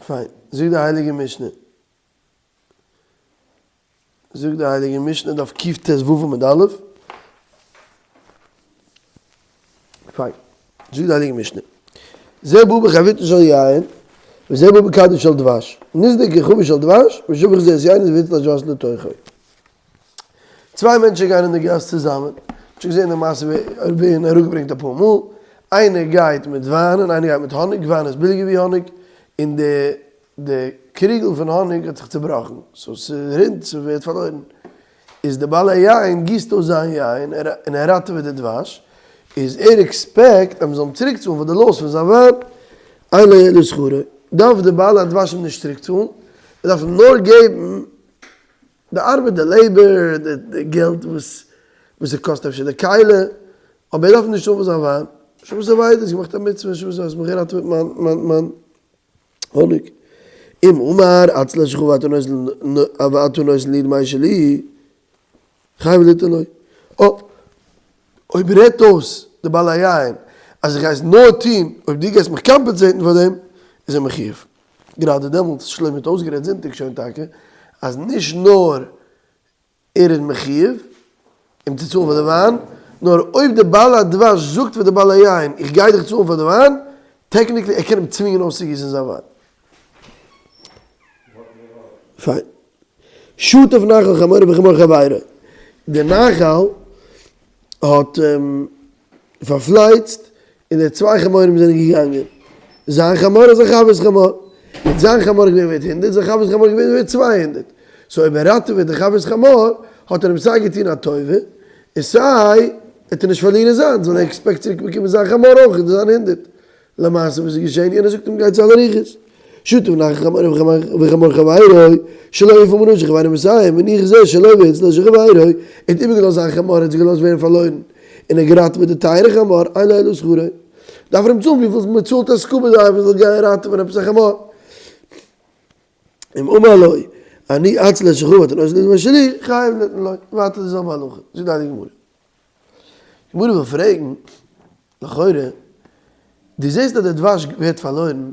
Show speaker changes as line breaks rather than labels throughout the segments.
פיין, זאגט די הייליגע משנה, זאגט די הייליגע משנה דף קט"ו עמוד א', פיין, זאגט די הייליגע משנה, זה בא בחביתן של יין וזה בא בכדין של דבש, נסדקה חבית של דבש ושפך זה את יינו והטיל הדבש לתוכו. צוויי מענטשן גייען אין די גאס צוזאמען, שוין געזען די מעשה ווערן אראפגעברענגט אפאר מאל, איינער גייט מיט וויין און איינער גייט מיט האניג, וויין איז ביליגער ווי האניג, און די די קריגל פון האניג האט זיך צובראכן, so ס'רינט, ס'ווערט פארלוירן, איז די בעל היין גיסט אויס זיין יין און ער ראטעוועט די דבש, איז ער expect אז מ'זאל אים צוריק צאלן פאר די loss פון זיין וויין, אין לו אלא שכרו, דארף די בעל הדבש אים נישט צוריק צאלן, ער דארף אים נאר געבן די ארבעט, די labor, די געלט וואס וואס ס'קאסט אפשר די כלי, אבער ער דארף נישט צאלן פאר זיין וויין, שבת אבידה האסט געמאכט א מצוה, שבת האסט מיך געראטעוועט מיין מיין מיין האניג. אם אמר אציל את שלך ואתה נותן לי דמי שלי, חייב ליתן לו. אה, אויב רעדט אויס די בעל היין אז איך גיי עס נאר טון אויב דו גייסט מיך compensate ן פאר דעם, איז ער מחיוב. גראדע דעמאלטס, שלמה האט אויסגערעדט זונטאג שוין טאקע, אז נישט נאר ער איז מחיוב אים צו צאלן פאר די וויין, נאר אויב די בעל הדבש זאגט פאר די בעל היין איך גיי דיך צאלן פאר די וויין, technically ער קען אים צווינגען אויסצוגיסן זיין וויין. פיין. שטף נחל חמורו וחמור חברו. די נחל האט פארפלייצט און די צוויי חמורים זענען געגאנגען. זיין חמור און זיין חבר'ס חמור. מיט זיין חמור איז געווען ווערט הונדערט, זיין חבר'ס חמור איז געווען ווערט 200. so אויב ער ראטעוועט די חבר'ס חמור, האט ער אים סיי געטון א טובה, און סיי וועט ער נישט פארלירן זיינס, ווייל ער expect צוריק באקומען זיין חמור אויך אין זיין הונדערט. למעשה וואס איז געשען? יענער זאגט אים גיי צו אלע רוחות. שטף נחל חמורו וחמור חברו, שלו העיף מנה של חברו מאתים, הניח זה שלו והציל את של חברו, ער האט איבערגעלאזט זיין חמור, ער האט זיך געלאזט ווערן פארלוירן, און ער געראטעוועט די טייערע חמור, אין לו אלא שכרו. דארף ער אים צאלן וויפיל מען צאלט א scuba diver זאל גיין ראטעווען עפעס א חמור. אם אמר לו, אני אציל את שלך ואתה נותן לי דמי שלי, חייב ליתן לו. ווייטער די זעלבע הלכה, זאגט די הייליגע גמרא. גמרא וויל פרעגן, לכאורה, דו זעסט אז די דבש ווערט פארלוירן,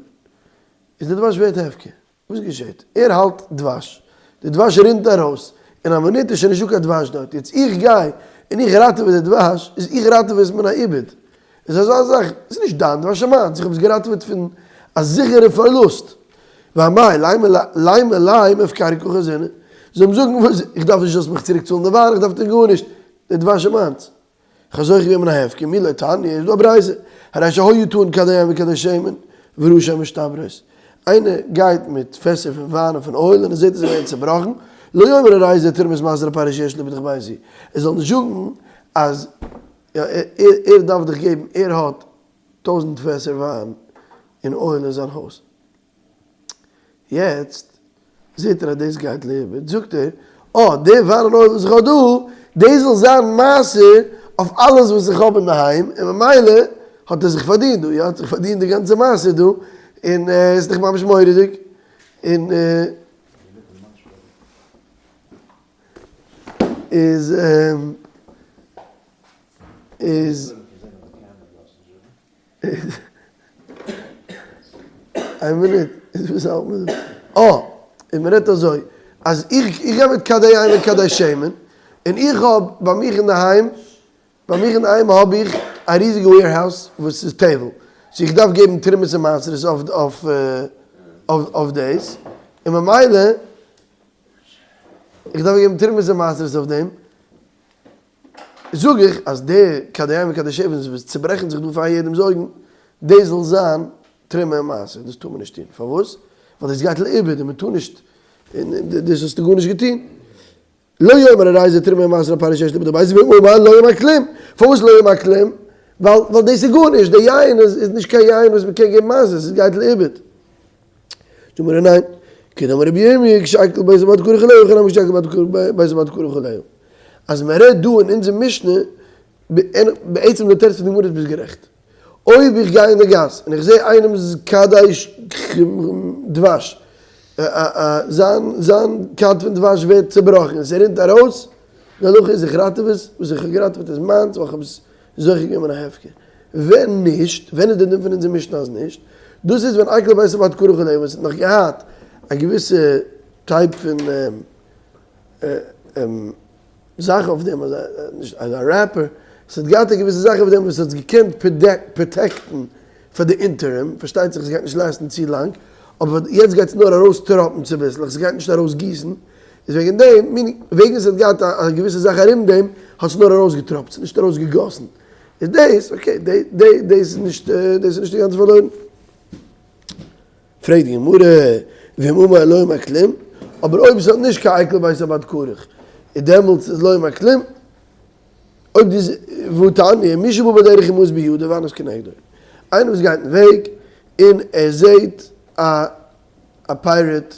איז די דבש ווערט הפקר, וואס געשעט? ער האלט דבש, די דבש רינט ארויס, אין א מינוט איז שוין נישטא קיין דבש דארט, יעצט איך גיי און איך ראטעווע די דבש, איז איך ראטעווע עס מן האיבוד, איז אזא זאך, ס'איז נישט דיין דבש, ס'איז מיינס, איך האב עס געראטעוועט פון א זיכערע פארלוסט. ואמאי, לימא ליה מהפקרא קא חזינא, זאל אים זאגן וואס, איך דארף נישט זאלסט מיך צוריק צאלן די וויין, איך דארף דיר גארנישט, די דבש איז מיינס. איך האב זוכה געווען מן ההפקר, מי לא תניא, איז דא א ברייתא, הרי שהיו טעון כדי יין וכדי שמן, וראה שהן משתברות. איינער גייט מיט פעסער פון וויין און פון oil און ער זעט אז זיי ווערן צעבראכן, לא יאמר הרי זה תרומת מעשר הפירות שיש לי בתוך ביתי. ער זאל נישט זאגן אז ער דארף דיך געבן, ער האט טויזנט פעסער וויין און oil אין זיין הויז. יעצט זעט ער אז דאס גייט לאיבוד, זאגט ער, אה, די וויין און oil וואס איך האב דא, דאס זאל זיין מעשר אויף אלעס וואס איך האב אינדערהיים, און ממילא האט ער זיך פארדינט דא, יא, האט זיך פארדינט די גאנצע מעשר דא, און עס איז דאך ממש מורא'דיג, און איז איז איין מינוט, איז וואס האלט מען דא? אה, און מען רעדט אזוי, אז איך איך גיי מיט כדי יין און כדי שמן, און איך האב ביי מיך אינדערהיים, ביי מיך אינדערהיים האב איך א ריזיגע warehouse וואס איז טבל, so איך דארף געבן תרומות און מעשרות אויף אויף אויף דאס, און ממילא איך דארף געבן תרומות און מעשרות אויף דעם, זאג איך אז די כדי יין וכדי שמן וואס צוברעכן זיך דא פאר יעדעמ'ס אויגן, דאס זאל זיין תרומה און מעשר, דאס טאר מען נישט טון, פארוואס? ווייל דאס גייט לאיבוד און מען טאר נישט, און דאס האסטו גארנישט געטון. לא יאמר הרי זה תרומה ומעשר על פירות שיש לי בתוך ביתי ואמר לא יאמר כלום, פארוואס לא יאמר כלום? ווייל ווייל דאס איז גארנישט, די יין איז נישט קיין יין וואס מען קען געבן מעשר, עס גייט לאיבוד. זאגט גמרא ניין, כדאמר רבי ירמי' כשעקל בית הבד כרוך עליה הכא נמי כשעקל בית הבד כרוך עליה. אז מען רעדט דא אין אונזער משנה, בעצם די תירוץ פון די גמרא איז ביסט גערעכט. אויב איך גיי אין די גאס און איך זע איינעמ'ס כדי דבש, זיין זיין כד פון דבש ווערט צובראכן און ס'רינט ארויס, די הלכה איז איך ראטעווע עס, וואס איך האב געראטעוועט איז מיינס ווייל איך האב עס זוכה געווען מן ההפקר. ווען נישט, ווען איז די דין פון אונזער משנה אז נישט? דאס איז ווען עקל בית הבד כרוך עליה וואס האט נאך געהאט א געוויסע type פון זאך אויף דעם, נישט אזא wrapper, עס האט געהאט א געוויסע זאך אויף דעם וואס האט עס געקענט protect ן פאר די interim, פארשטייט זיך עס גייט נישט last ן צו לאנג, אבער יעצט גייט עס נאר ארויס טראפן צוביסלעך, עס גייט נישט ארויס גיסן, איז וועגן דעם, meaning וועגן עס האט געהאט א געוויסע זאך ארום דעם, האט עס נאר ארויסגעטראפט, עס איז נישט ארויסגעגאסן. איז דאס, okay, דאס איז נישט, דאס איז נישט אינגאנצן פארלוירן. פרעגט די גמרא, ואם אמר לא אמר כלום, אבער אויב עס האט נישט קיין עקל בית הבד כרוך, איז דעמאלטס איז לא אמר כלום, אויב די והתניא, מי שבא בדרך ומאוס בידו ואנס כנגדו, איינער וואס גייט אין וועג און ער זעט א א pirate,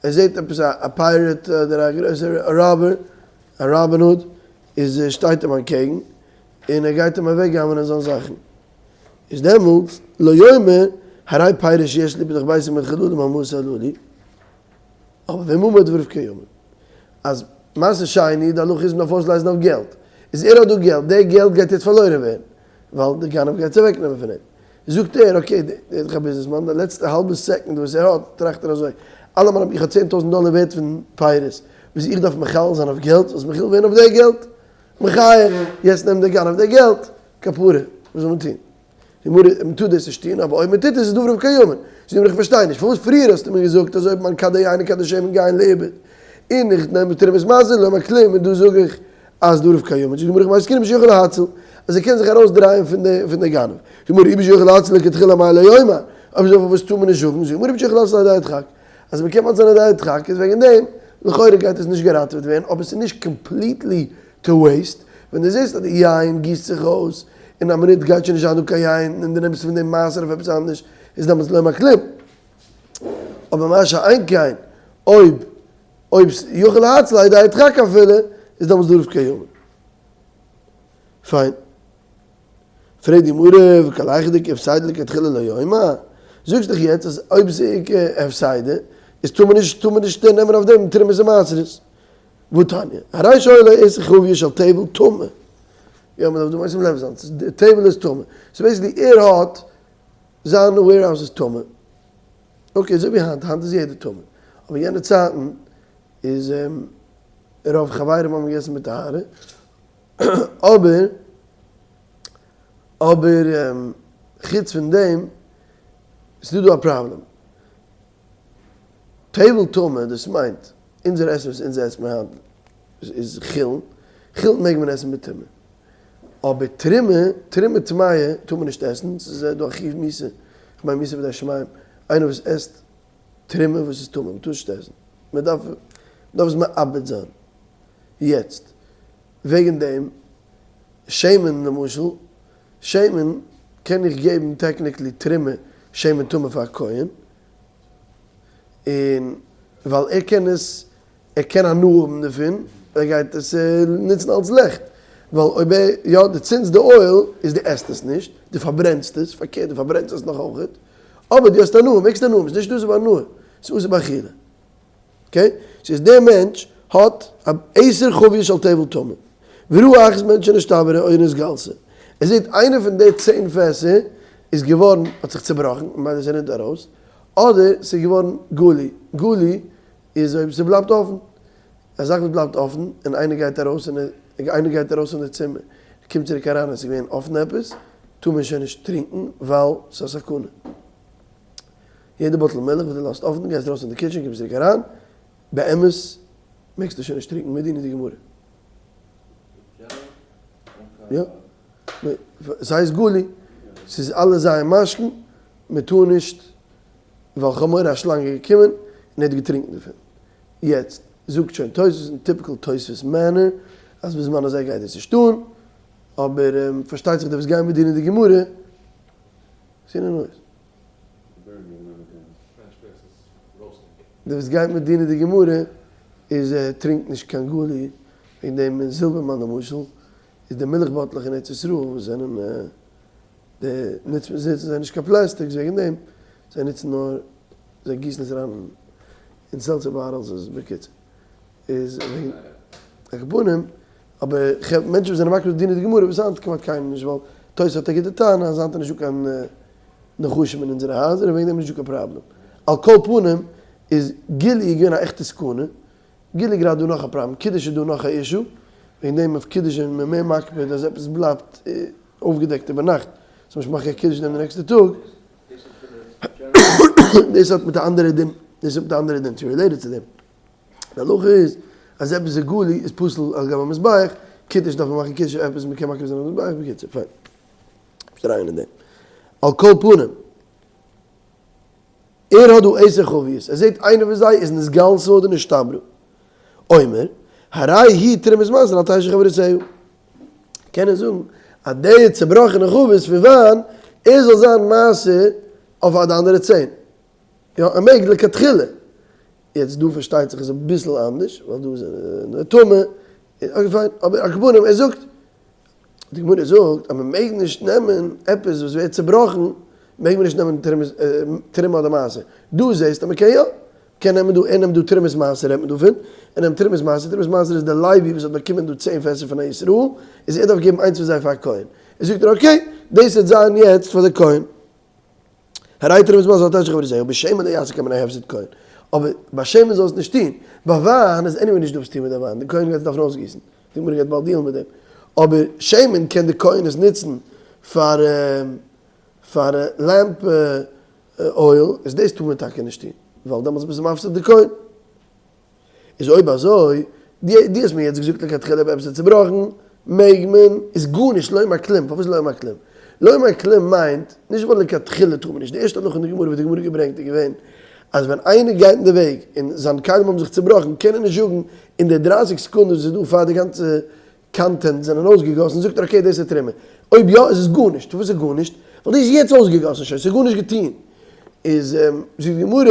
ער זעט עפעס א pirate אדער א גרויסע robber, א Robin Hood, איז ער שטייט אים אנטקעגן און ער גייט אים אוועק גנב'נען זיין זאכן, איז דעמאלטס לא יאמר הרי פירות שיש לי בתוך ביתי מן חללים המעות הללו, אבער ואם אמר דבריו קיימין, אז מעשר שני די הלכה איז מ'דארף אויסלייזן אויף געלט, איז ער האט דא געלט, די געלט גייט יעצט פארלוירען ווערן, ווייל די גנב גייט עס אוועק נעמען פון אים, זאגט ער okay, דער איז דאך א ביזנעסמאן, די לעצטע האלבע second וואס ער האט, טראכט ער אזוי, אלעמאל האב איך האב 10,000 דאלער ווערט פון פירות, וואס איך דארף מחלל זיין אויף געלט, זאל עס מחולל ווערן אויף די געלט, מחיה, יעצט נעמט דער גנב די געלט, כפרה, וואס זאל מען טון? די גמרא, מען טאר דאס נישט טון, אבער אויב מען טוט עס איז דבריו קיימין. זאגט די גמרא, איך פארשטיי נישט, פארוואס פריער האסטו מיר געזאגט אז אויב מיין כדי יין און כדי שמן גייען לאיבוד, און איך נעם תרומת מעשר לא אמר כלום, און דא זאג איך אז דבריו קיימין. זאגט די גמרא, איך מיין ס'קינד שיכול להציל, אז ער קען זיך ארויסדרייען פון די פון די גנב. זאגט די גמרא, אי בשיכול להציל לכתחילה מאי לא יאמר, אויב אזוי פארוואס טאר מען נישט זאגן? זאגט די גמרא, אי בשיכול להציל על ידי הדחק, אז מען קען מציל זיין על ידי הדחק איז וועגן דעם, לכאורה גייט עס נישט געראטעוועט ווערן, אבער ס'איז נישט completely to waste, ווען דו זעסט אז די יין גיסט זיך אויס, און א מינוט גייט שוין נישט זיין דא קיין יין, און דו נעמסט פון דעם מעשר אויף עפעס אנדערש, איז דעמאלטס לא אמר כלום. אבער מה שאין כן, אויב אויב יכול להציל על ידי הדחק אפילו, איז דעמאלטס דבריו קיימין. פיין. פרעגט די גמרא, וכל היכא דאיכא הפסידא לכתחילה לא יאמר? זאגסט דאך יעצט אז אויב ס'איז איכא הפסידא, איז טאר מען נישט טאר מען נישט נעמען אויף דעם תרומות ומעשרות. והתניא, הרי שהיה לו עשר חביות של טבל טמא. יא, מ'דארף דא משים לב זיין, די טבל איז טמא. so basically ער האט זיין warehouse איז טמא. okay, אזוי ווי היינט, היינט איז יעדער טמא. אבער יענע צייטן איז רוב חברים האבן געגעסן בטהרה, אבער אבער חוץ פון דעם איז דא דא א פראבלעם. טבל טמא דאס מיינט אונזער עסן וואס אונז עסן מיר היינט איז חולין, חולין מעג מען עסן בטומאה, אבער תרומה, תרומה טמאה טאר מען נישט עסן, ס'איז דא א חיוב מיתה, כ'מיין מיתה בידי שמים, איינער וואס עסט תרומה וואס איז טמא, מ'טאר נישט עסן, מ'דארף מ'דארף עס מאבד זיין. יעצט וועגן דעם שמן למשל, שמן קען איך געבן technically תרומה שמן טמא פאר א כהן, און ווייל ער קען עס, ער קען הנאה האבן דערפון, ער גייט עס נוצן אלס לעכט, ווייל אויב ער, יא, דו צינדסט די oil, איז דו עסט עס נישט, דו פארברענסט עס, פארקערט דו פארברענסט עס נאך אויכעט, אבער דו האסט הנאה, מעגסט הנאה האבן, ס'איז נישט אסור בהנאה, ס'איז אסור באכילה. okay? ס'איז דער מענטש האט א עשר חביות של טבל טמא, וראה אחת מהן שנשתברה או נתגלתה, ער זעט איינע פון די צען פעסער איז געווארן, האט זיך צובראכן, ממילא ס'רינט ארויס, אדער ס'איז געווארן גלוי, גלוי איז אויב ס'בלייבט אפן, א זאך וואס בלייבט אפן און איינער גייט ארויס און איינער גייט ארויס פון די צימער, קומט צוריק אריין און ס'איז געווען אפן עפעס, טאר מען שוין נישט טרינקן ווייל ס'איז א סכנה. יעדע bottle מילך וואס דו לאזט אפן, גייסט ארויס אין די kitchen קומסט צוריק אריין, באמת מעגסטו שוין נישט טרינקן מדין איז די גמרא. יא. ס'הייסט גלוי, ס'איז אלע זייער משקין, מ'טאר נישט, ווייל כ'האב מורא א שלאנג איז געקומען און ער האט געטרינקן דערפון. יעצט זאגט שוין תוספות אין typical תוספות manner אז בזמן הזה גייט דאס נישט אן, אבער פארשטייט זיך די וואס גייען מדין איז די גמרא, זענען אויס. די וואס גייט מיט דינא דגמרא איז ער טרינקט נישט קיין גלוי, וועגן דעם אין זילבערמאן למשל איז די מילך bottle עך אין ארץ ישראל וואס זענען די נוצט מען זיי זענען נישט קיין פלעסטיק וועגן דעם זיי נוצן נאר זיי גיסן עס אריין אין seltzer bottles איז בקיצור איז וועגן על כל פנים אבער מענטשן וואס זענען מקפיד דינא דגמרא וואס היינט כמעט קיינער נישט ווייל תוס' האט א גוטע טענה אז היינט איז נישטא קיין. נחשים אין אונזערע הייזער און וועגן דעם איז נישטא קיין פראבלעם. על כל פנים איז גילוי געווען א עכטע סכנה, גילוי גראדע דא נאך א פראבלעם, קידוש איז דא נאך א issue, וועגן דעם אויף קידוש איז מען מער מקפיד אז עפעס בלייבט אויפגעדעקט איבער נאכט, זאל נישט מאכן קיין קידוש דעם די נעקסטע טאג. דאס האט מיט א אנדערע דין, דאס האט מיט א אנדערע דין, ס'איז related צו דעם. די הלכה איז אז עפעס איז גלוי איז פסול על גבי המזבח, קידוש דארף מען מאכן קידוש אויף עפעס מ'קען מקריב זיין אויף מזבח, בקיצור פיין. נישט אריין אין דעם. על כל פנים, ער האט דא עשר חביות, ער זעט איינע פון זיי איז נתגלתה אדער נשתברה. אומר, הרי היא תרומת מעשר על תשע חברותיה. קען ער זאגן אז די צובראכענע חבית פון וויין, ער זאל זיין מעשר אויף די אנדערע צען. יא, ער מעג לכתחילה. יעצט דא פארשטייט זיך איז אביסל אנדערש, ווייל דא איז ער טמא, okay פיין, אבער על כל פנים ער זאגט, די גמרא זאגט אז מען מעג נישט נעמען עפעס וואס ווערט צובראכן, מעג מען נישט נעמען תרומה אדער מעשר, דא זעסטו אז מען קען יא, קען נעמען דא, ער נעמט דא תרומת מעשר רעדט מען דא פון, ער נעמט תרומת מעשר, תרומת מעשר איז די לוי וואס האט באקומען דא צען פעסער פון א ישראל, איז ער דארף געבן איינס פון זיי פאר א כהן, איז זאגט ער okay, דאס וועט זיין יעצט פאר די כהן. הרי תרומת מעשר על תשע חברותיה, בשמן לא יעשה כן מפני הפסד כהן. אבער ביי שמן זאל עס נישט טון. ביי וויין איז anyway נישט דא וואס טון מיט די וויין, די כהן גייט עס דארפן אויסגיסן. די גמרא גייט באלד deal ן מיט דעם. אבער שמן קען די כהן עס נוצן פאר פאר lamp oil, איז דאס טאר מען טאקע נישט טון, ווייל דעמאלטס ביסטו מפסיד די כהן. איז אויב אזוי, דו האסט מיר יעצט געזאגט לכתחילה אויב עפעס איז צובראכן מעג מען, איז גארנישט לא אמר כלום, פארוואס לא אמר כלום? לא אמר כלום מיינט נישט ווייל לכתחילה טאר מען נישט, די ערשטע הלכה אין די גמרא וואס די גמרא געברענגט איז געווען אז ווען איינער גייט אין די וועג און זיין כלים האבן זיך צובראכן קען ער נישט זאגן אין די דרייסיג סעקונדעס וואס איז דא פאר די גאנצע contents זענען אויסגעגאסן זאגט ער okay דאס איז תרומה, אויב יא איז עס גארנישט, פארוואס איז גארנישט? ווייל דאס איז יעצט אויסגעגאסן שוין, ס'איז גארנישט געטון, איז זאגט די גמרא.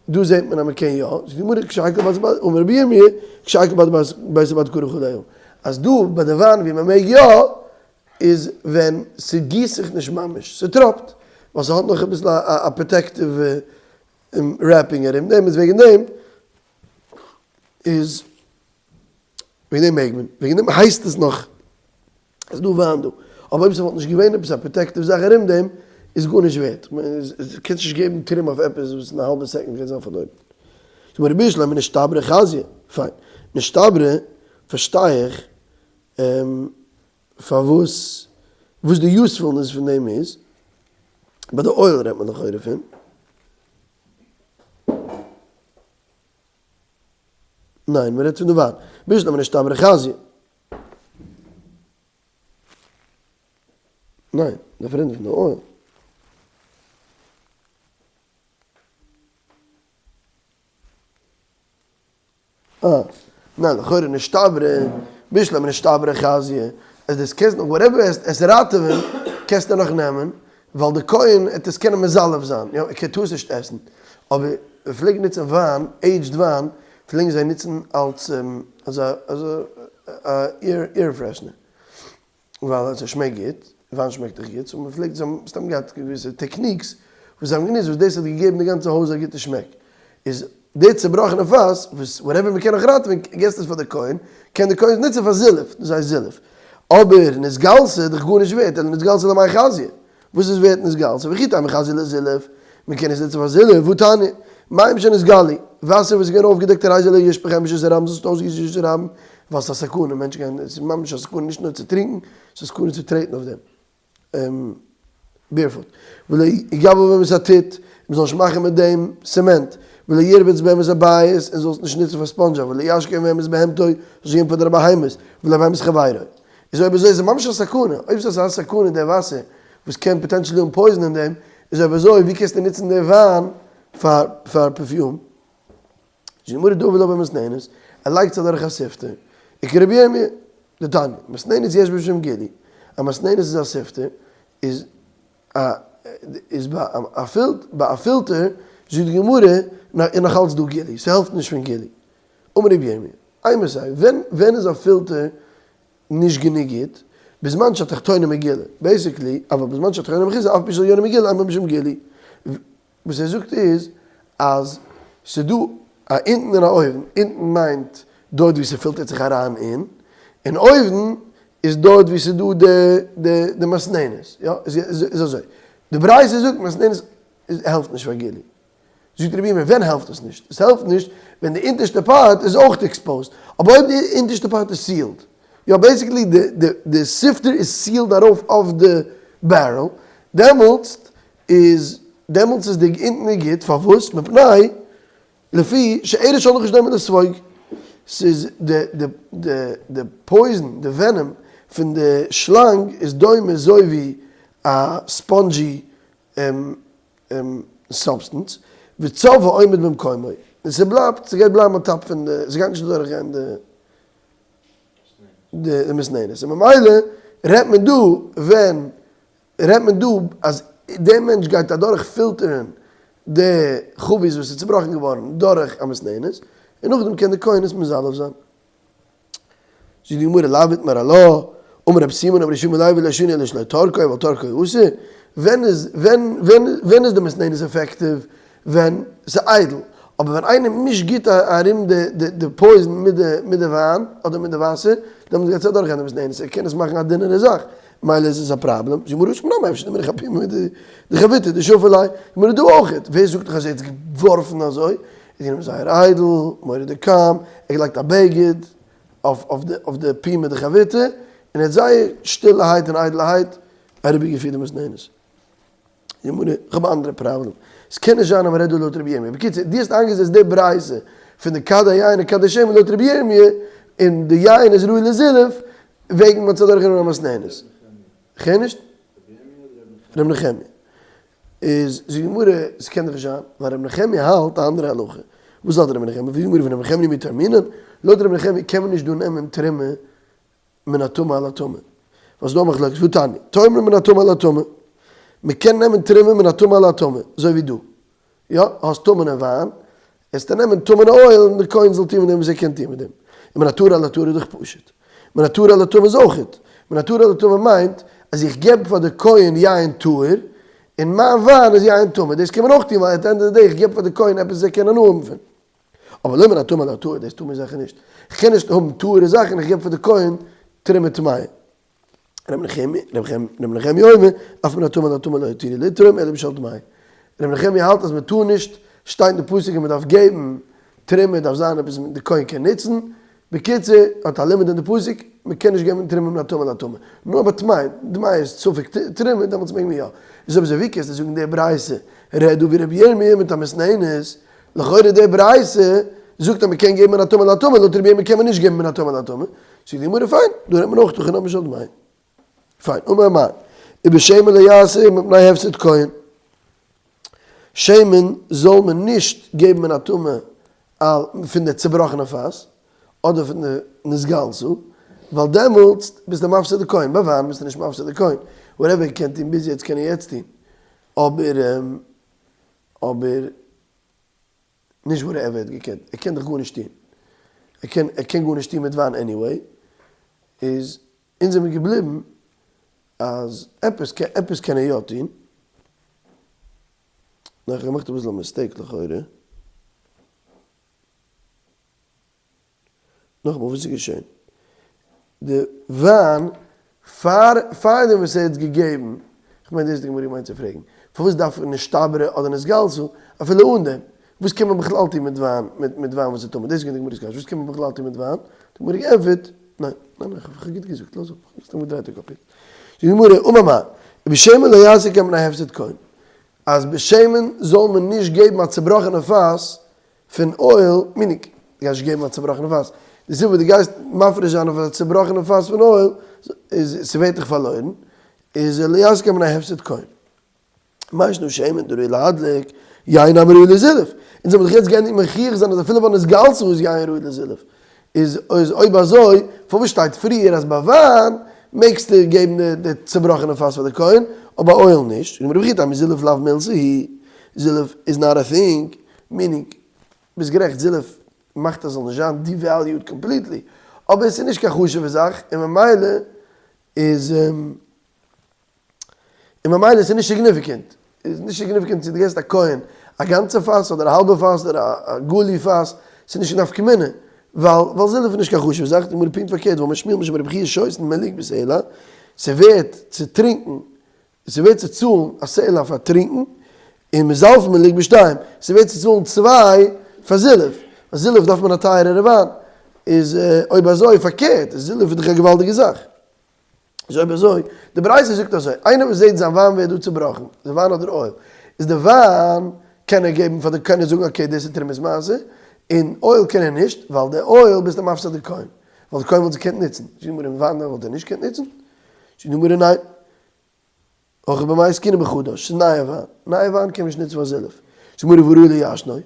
דא זעט מען אז מען קען יא, זאגט די גמרא כשהקל בד בד, אמר רבי ירמי' כשהקל בד בד בית הבד כרוך עליה, אז דא ביי די וויין ווי מען מעג יא, איז ווען ס'גיסט זיך נישט ממש, ס'טראפט, ווייל ס'האט נאך אביסל א protective wrapping ארום דעם, איז וועגן דעם איז וועגן דעם מעג מען, וועגן דעם הייסט עס נאך. איז דא וויין דא. אבער אויב ס'וואלט נישט געווען עפעס א protective זאך ארום דעם, איז גארנישט ווערט. קענסט נישט געבן תרומה אויף עפעס וואס אין א האלבע second קען זיין פארדארבן. זאג מיר רבי שלמה נשתברה חזיא. פיין. נשתברה פארשטיי איך פארוואס וואס די usefulness פון דעם איז. ביי די oil רעדט מען לכאורה פון. ניין, מ'רעדט פון די וויין. בשלמא נשתברה חזיא. ניין, דארף רעדן פון די oil. אה, ניין, לכאורה נשתברה, בשלמא נשתברה חזיא, אז דאס קענסט נאך whatever עס עס ראטעווען, קענסטו נאך נעמען, ווייל די כהן עט עס קענען מזלף זיין, יא, ער קען טאר עס נישט עסן, אבער מען פלעגט נוצן וויין, aged וויין, פלעגן זיי נוצן אלס אזא אזא air freshener, ווייל עס שמעקט גוט, וויין שמעקט דאך גוט, so מען פלעגט, זיי האבן סתם געהאט געוויסע techniques וואס זיי האבן גענוצט וואס דאס האט געגעבן די גאנצע הויז א גוטע שמעק, איז די צובראכענע פאס וואס whatever מען קען נאך ראטעווען געסט עס פאר די כהן, קען די כהן עס נוצן פאר זילוף, דאס הייסט זילוף, אבער נתגלתה איז דאך גארנישט ווערט, אלא נתגלתה למאי חזיא, וואס איז ווערט נתגלתה? וכי תימא חזיא לזילוף, מען קען עס נוצן פאר זילוף, והא תניא, מים שנתגלו, וואסער וואס איז געווען אויפגעדעקט הרי זה לא ישפוך בהם ברשות הרבים, זאלסט נישט אויסגיסן ברשות הרבים, ווייל ס'איז א סכנה, מענטשן גייען, עס איז ממש א סכנה נישט נאר צו טרינקען, ס'איז א סכנה צו טרעטן אויף דעם barefoot. ולא יגבל בהם את הטיט, מען זאל נישט מאכן מיט דעם cement, ולא ירבץ בהם את הבית, און זאלסט נישט נוצן פאר ספאנדזשע, ולא ישקה בהם את בהמתו, זאלסט געבן פאר דיינע בהמות, ולא בהמת חברו. איז אויב אזוי איז עס ממש א סכנה, אויב ס'איז אזא סכנה די וואסער וואס קען potentially האבן poison אין דעם, איז אויב אזוי ווי קענסטו נוצן די וויין פאר פאר perfume? זאגט די גמרא דעביד לה במסננת, ער לייגט עס אדורך א sifter, וכרבי ירמי', דתניא, מסננת יש בה משום גילוי, א מסננת איז א sifter, איז א איז ביי א ביי א פילטער, זאגט די גמרא, איז נאך אלץ דא גילוי, ס'העלפט נישט פון גילוי. אמר רבי ירמי', אימתי, ווען ווען איז א פילטער נישט גענוג גוט, בזמן שהתחתונה מגולה, basically, אבל בזמן שהתחתונה מכוסה אף על פי שהעליונה מגולה אין בה משום גילוי. וואס ער זאגט איז אז ס'דא א אונטן און א אויבן, אונטן מיינט דארט ווי ס'פילטערט זיך אריין אין, און אויבן איז דארט ווי ס'דא די די די מסננת, יא? איז אזוי. די ברייתא זאגט מסננת העלפט נישט פאר גילוי. זאגט רבי ירמי' ווען העלפט עס נישט? עס העלפט נישט ווען די אונטערשטע part איז אויך exposed, אבער אויב די אונטערשטע part איז sealed, יא basically די sifter איז sealed ארויף אויף די barrel, דעמאלטס איז דעמאלטס איז די אונטן איז גוט, פארוואס? מפני לפי שארס של נחש דומה לספוג, ס'איז די די די די poison די venom פון די שלאנג איז דומה אזוי ווי א spongy substance, וצף ועומד במקומו, און ס'בלייבט, ס'גייט בלייבן on top פון די, ס'גייט נישט אדורך גיין די די מסננת, און ממילא רעדט מען דא ווען רעדט מען דא אז דער מענטש גייט אדורך פילטערן די חבית וואס איז צובראכן געווארן דורך א מסננת, און נאכדעם קען די כהן עס מזלף זיין. זאגט די גמרא לאו איתמר עלה, אמר רבי סימון אמר רבי שמעון לוי לא שנו אלא שלא טרקו אבל טרקו אסור, ווען איז ווען ווען ווען איז די מסננת effective? ווען ס'איז איידל, אבער ווען איינער מישט גוט ארום די די די poison מיט די מיט די וויין אדער מיט די וואסער, דעמאלטס גייט עס אדורכגיין די מסננת, ער קען עס מאכן א דינערע זאך, מילא איז עס א פראבלעם, זאגט די גמרא הכא נמי אפשר דמינח אפומא דחביתא דשפי ליה, גמרא דא אויכעט, ווער זאגט דיך אז ער האט עס געווארפן אזוי, איז גענומען זייער איידל, מוריד די קאם, ער האט געלייגט א בגד אויף די פומא דחביתא, און ער האט זייער שטילערהייט און איידלערהייט אריבערגעפירט די מסננת. גמרא, איך האב א אנדערע פראבלעם, עס קען נישט זיין אז מען רעדט דא לויט רבי ירמי', בקיצור, דו האסט איינגעזעצט די ברייתא פון די כדי יין און כדי שמן לויט רבי ירמי', און די יין איז ראוי לזילוף, וועגן מען האט עס אדורכגענומען א מסננת. כ'הער נישט? רבי נחמיה. איז זאגט די גמרא, עס קען דאך נישט זיין, ווייל רבי נחמיה האלט א אנדערע הלכה. וואס האלט רבי נחמיה? ווי גמרא פון רבי נחמיה מי תרמינן? לויט רבי נחמיה קען מען נישט דא נעמען תרומה מן הטמא על הטמא. ווייל ס'איז דא א מחלוקת, והתניא, תורמין מן הטמא על הטמא. מען קען נעמען תרומה מן הטמא על הטמא, אזוי ווי דא. יא, האסט טמא'נע וויין, עסטו נעמען טמא'נע oil און דער כהן זאל טון מיט דעם וואס ער קען טון מיט דעם. און מן הטהור על הטהור איז דאך פשוט. מן הטהור על הטמא איז אויכעט. מן הטהור על הטמא מיינט אז איך געב פאר די כהן יין טהור, און מיין וויין איז יין טמא. דאס קען מען אויך טון ווייל at the end of the day איך געב פאר די כהן עפעס וואס ער קען הנאה האבן פון. אבער לא מן הטמא על הטהור, דאס טאר מען זיכער נישט. איך קען נישט האבן טהור'ע זאכן און איך געב פאר די כהן תרומה טמאה. רבי נחמיה אומר, אף מן הטמא לטמא לא התירו לתרום אלא בשל דמאי. רבי נחמיה האלט אז מען טאר נישט, שטייט אין די פסוק אז מען דארף געבן תרומה דארף זיין עפעס די כהן קען נוצן, בקיצור האט א לימוד אין די פסוק, מען קען נישט געבן תרומה מן הטמא לטמא, נאר ביי טמאי, דמאי איז ספק תרומה דעמאלטס מעג מען יא. איז אויב אזוי ווי קענסטו זאגן די ברייתא רעדט דא ווי רבי ירמי' מיט א מסננת, לכאורה די ברייתא זאגט אז מען קען געבן מן הטמא לטמא, לויט רבי ירמי' קען מען נישט געבן מן הטמא לטמא, זאגט די גמרא פיין, דא רעדט מען אויך הכי נמי בשל דמאי. פיין, אמר מר. ובשמן לא יעשה מפני הפסד כהן. שמן זאל מען נישט געבן מן הטמא על פון די צובראכענע פאס, אדער פון די נתגלתה, ווייל דעמאלטס ביסטו מפסיד די כהן, ביי וויין ביסטו נישט מפסיד די כהן, whatever ער קען טון ביז יעצט קען ער יעצט טון, אבער אבער נישט whatever ער האט געקענט, ער קען דאך גארנישט טון, ער קען ער קען גארנישט טון מיט וויין anyway, איז אונז זעמיר געבליבן אז עפעס קען עפעס קען ער יא טון, נאר איך האב געמאכט אביסל א mistake לכאורה. נאכאמאל וואס איז געשען? די וויין פאר פארדעם וואס ער האט געגעבן, כ'מיין דאס האט די גמרא געמיינט צו פרעגן, פארוואס דארף נשתברה אדער נתגלתה אפילו אן דעם? וואס קען מען בכלל טון מיט וויין מיט וויין וואס איז טמא? דאס איז געווען די גמרא'ס קשיא, וואס קען מען בכלל טון מיט וויין? האט די גמרא געענטפערט, ניין, ניין ניין, כ'האב גוט געזאגט, לאז אפ, כ'האב סתם געדרייט די קאפ יעצט. זאגט די גמרא, אמר מר, ובשמן לא יעשה כן מפני הפסד כהן, אז בשמן זאל מען נישט געבן א צובראכענע פאס פון oil, meaning, דו גייסט נישט געבן א צובראכענע פאס, די סיבה וואס דו גייסט מפריש זיין אויף א צובראכענע פאס פון oil, איז ס'ווערט דאך פארלוירן, איז לא יעשה כן מפני הפסד כהן. מאי שנא שמן דראוי להדליק, יין נמי ראוי לזילוף. אונז האבן דאך יעצט געענדיגט מוכיח זיין אז אפילו ביי נתגלתה איז יין ראוי לזילוף. איז אויב אזוי, פארוואס שטייט פריער אז ביי וויין מעגסטו געבן די צובראכענע פאס פאר די כהן, אבער ביי oil נישט? זאגט די גמרא וכי תימא זילוף לאו מילתא היא, זילוף איז not a thing, meaning, ביסט גערעכט זילוף מאכט אז ס'זאל נישט זיין devalued completely, אבער עס איז נישט קיין חשוב'ע זאך און ממילא איז און ממילא איז נישט significant, איז נישט significant צו דו געסט א כהן א גאנצע פאס אדער א האלבע פאס אדער א גלי פאס, ס'איז נישט נפקא מינה, ווייל ווייל זילוף איז נישט קיין חשוב'ע זאך, די גמרא פונקט פארקערט, ואמר שמואל משום רבי חייא שותין מלוג בסלע, ס'ווערט צו טרינקן. עס איז ווערט צו צאלן א סלע פאר טרינקן, און מזלפין מלוג בשתיים, עס איז ווערט צו צאלן צוויי פאר זילוף, ווייל זילוף דארף מען א טייערערע וויין, איז אויב אזוי פארקערט, זילוף איז דאך א געוואלדיגע זאך. איז אויב אזוי, די ברייתא זאגט אזוי, איינער וואס זעט זיין וויין ווערט דא צובראכן, די וויין אדער oil, איז די וויין קען ער געבן פאר די קען ער זאגן okay דאס איז תרומת מעשר, און oil קען ער נישט, ווייל די oil ביסטו מפסיד די כהן, ווייל די כהן וואלט עס געקענט נוצן, זאגט די גמרא וויין וואלט ער נישט געקענט נוצן? זאגט די גמרא ניין. הכא במאי עסקינן בחדש, ס'איז נייע וויין, נייע וויין קען מען נישט נוצן פאר זילוף, זאגט די גמרא והא ראי לישנו,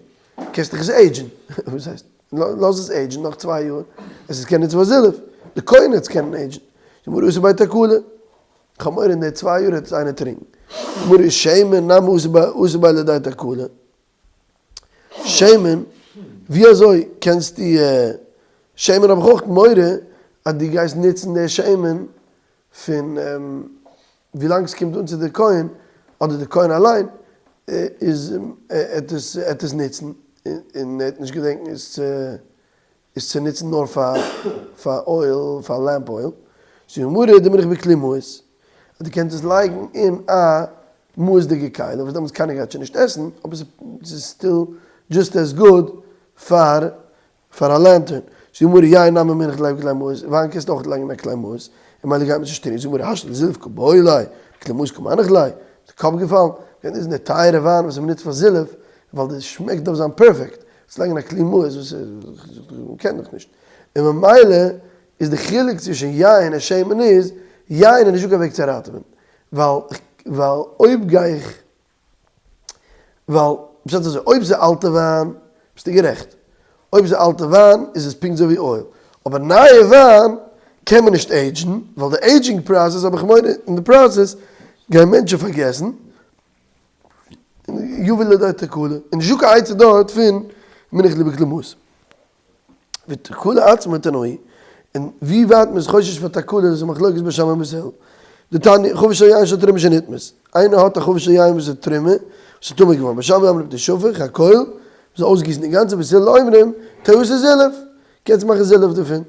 קענסט דאך עס עידזשן, וואס הייסט? לאז עס עידזשן נאך צוויי יאר, עס איז קען נוצן פאר זילוף, די כהן וועט עס קענען עידזשן, זאגט די גמרא אתי ביה תקלה, כ'האב מורא אין די צוויי יאר וועט עס איינער טרינקן, זאגט די גמרא שמן נמי אתי ביה לידי תקלה, שמן, ווי אזוי קענסטו שמן האב איך אויך מורא אז דו גייסט נוצן די שמן פון ווילאנג ס'קומט אן צו די כהן, אדער די כהן אליין, איז עט עס עט עס נוצן, און ער וועט נישט געדענקן עס צו עס צו נוצן נאר פאר פאר oil, פאר lamp oil. זאגט די גמרא דמינח בכלי מאוס, אז דו קענסט עס לייגן אין א מאוס'דיגע כלי, וואס דעמאלטס קיינער גייט שוין נישט עסן, אבער ס'איז still just as good פאר פאר א lantern, זאגט די גמרא יין נמי מינח ליה בכלי מאוס, וויין קענסטו אויך לייגן אין א כלי מאוס, און ממילא גייט מען נישט טרינקען, זאגט די גמרא השתא דזילוף קא בעי ליה, בכלי מאוס קא מנח ליה, איז די קאפ געפאלן, ווען איז די טייערע וויין וואס מען נוצט פאר זילוף, ווייל די שמעק דארף זיין perfect, צו לייגן אין א כלי מאוס וואס מען קען דאך נישט, און ממילא איז די חילוק צווישן יין און שמן איז, יין איז נישטא קיין וועג צו ראטעווען, ווייל ווייל אויב גיי איך ווייל פשט איז אזוי, אויב ס'איז אלטע וויין ביסטו גערעכט, אויב ס'איז אלטע וויין איז עס פונקט אזוי ווי oil, אבער נייע וויין קען מען נישט עידזשן, ווייל די aging process האב איך מורא אין די process גייען מענטשן פארגעסן, יביא לידי תקלה, און נישטא קיין עצה דארט פון מנח ליה בכלי מאוס. ותקלה עצמה תנאי, און ווי ווייט מען איז חושש פאר תקלה דאס איז מחלוקת בית שמאי ובית הלל. דתניא, חבית של יין של תרומה שנטמאת, איינער האט א חבית של יין וואס איז תרומה, וואס איז טמא געווארן, בית שמאי אומרים תשפך הכל, מען זאל אויסגיסן די גאנצע, בית הלל אומרים תעשה זילוף, קענסט מאכן זילוף דערפון.